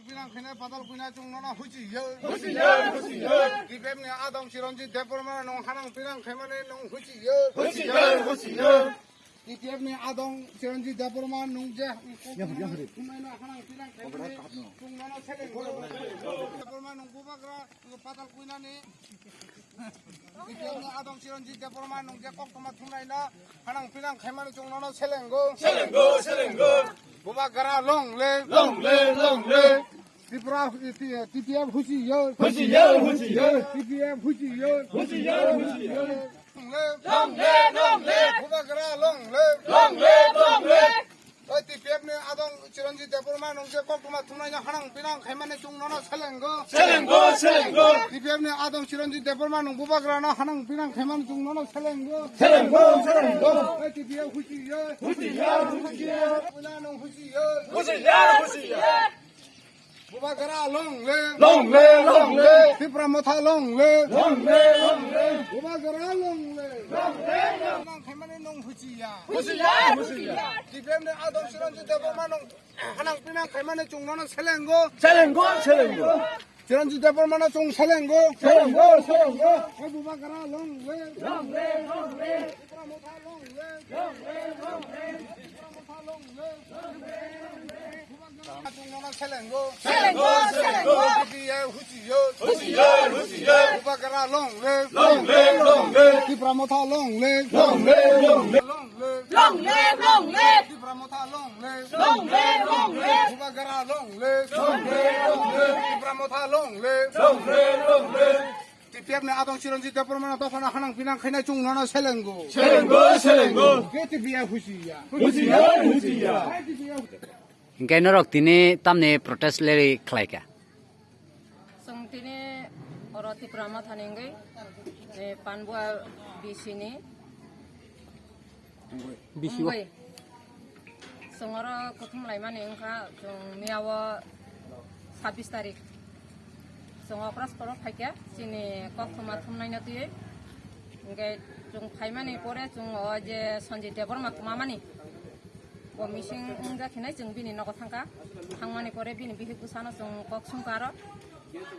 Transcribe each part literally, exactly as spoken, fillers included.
Pinang khaina patal kuina chwng nono huchi yo. Huchi yo, huchi yo. T P F ni adong Chiranjit Debbarma nung hanang pinang khaimani nung huchi yo. Huchi yo, huchi yo. T P F ni adong Chiranjit Debbarma nung je. Yang, yang, yang. Kumaino hanang pinang khaimani chwng nono seleng. Debbarma nung bubagra patal kuinani. T P F ni adong Chiranjit Debbarma nung je koktwma thumnaino hanang pinang khaimani chwng nono selengo. Selengo, selengo. Bubagra long live. Long live, long live. Tripura, T P F huchi yo. Huchi yo, huchi yo. T P F huchi yo. Huchi yo, huchi yo. Long live. Long live, long live. Bubagra long live. Long live, long live. Oi, T P F ni adong Chiranjit Debbarma nung je koktwma thumnaino hanang pinang khaimani chwng nono selengo. Selengo, selengo. T P F ni adong Chiranjit Debbarma nung bubagrano hanang pinang khaimani chwng nono selengo. Selengo, selengo. Oi, T P F huchi yo. Huchi yo, huchi yo. Puila nung huchi yo. Huchi yo, huchi yo. Bubagra long live. Long live, long live. Tipra Motha long live. Long live, long live. Bubagra long live. Long live, long live. Hanang khaimani nung huchi ya. Huchi ya, huchi ya. T P F ni adong Chiranjit Debbarma nung hanang pinang khaimani chwng nono selengo. Selengo, selengo. Chiranjit Debbarma no chwng selengo. Selengo, selengo. Oi Bubagra long live. Long live, long live. Tipra Motha long live. Long live, long live. Tipra Motha long live. Chwng nono selengo. Selengo, selengo. T P F huchi yo. Huchi yo, huchi yo. Bubagra long live. Long live, long live. Tipra Motha long live. Long live, long live. Long live. Long live, long live. Tipra Motha long live. Long live, long live. Bubagra long live. Long live, long live. Tipra Motha long live. Long live, long live. T P F ni adong Chiranjit Debbarma no dophano hanang pinang khaina chwng nono selengo. Selengo, selengo. Ke T P F huchi ya. Huchi ya, huchi ya. Hai T P F. Hingke norok tini tamni protest rally khlai kha? Chwng tini oro Tipra Mothani wngwi, eh, Panbua B C ni B C o. Wngwi chwng oro kuthum laimani wngkha, chwng miyao sabbish tarik. Chwng okra soro phaikha, chini koktwma thumnaino twiwi. Hingke chwng phaimani pore chwng o je Sanjay Debbarma kwmamani. Bo mising wngya khinai chwng bini nogo thangkha. Thangmani pore bini bihik bwsano chwng kok sungkha aro.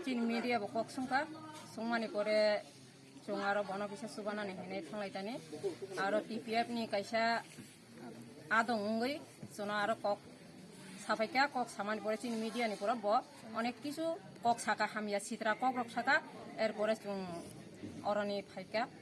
Chini media bo kok sungkha. Sungmani pore chwng aro bono kisa chubanani hinwi thanglai tani. Aro T P F ni kaisa adong wngwi chwngno aro kok sapaikha, kok samani pore chini media ni pore bo onek kisu kok saka hamya sitra kokrok saka, er pore chwng oroni phaikha.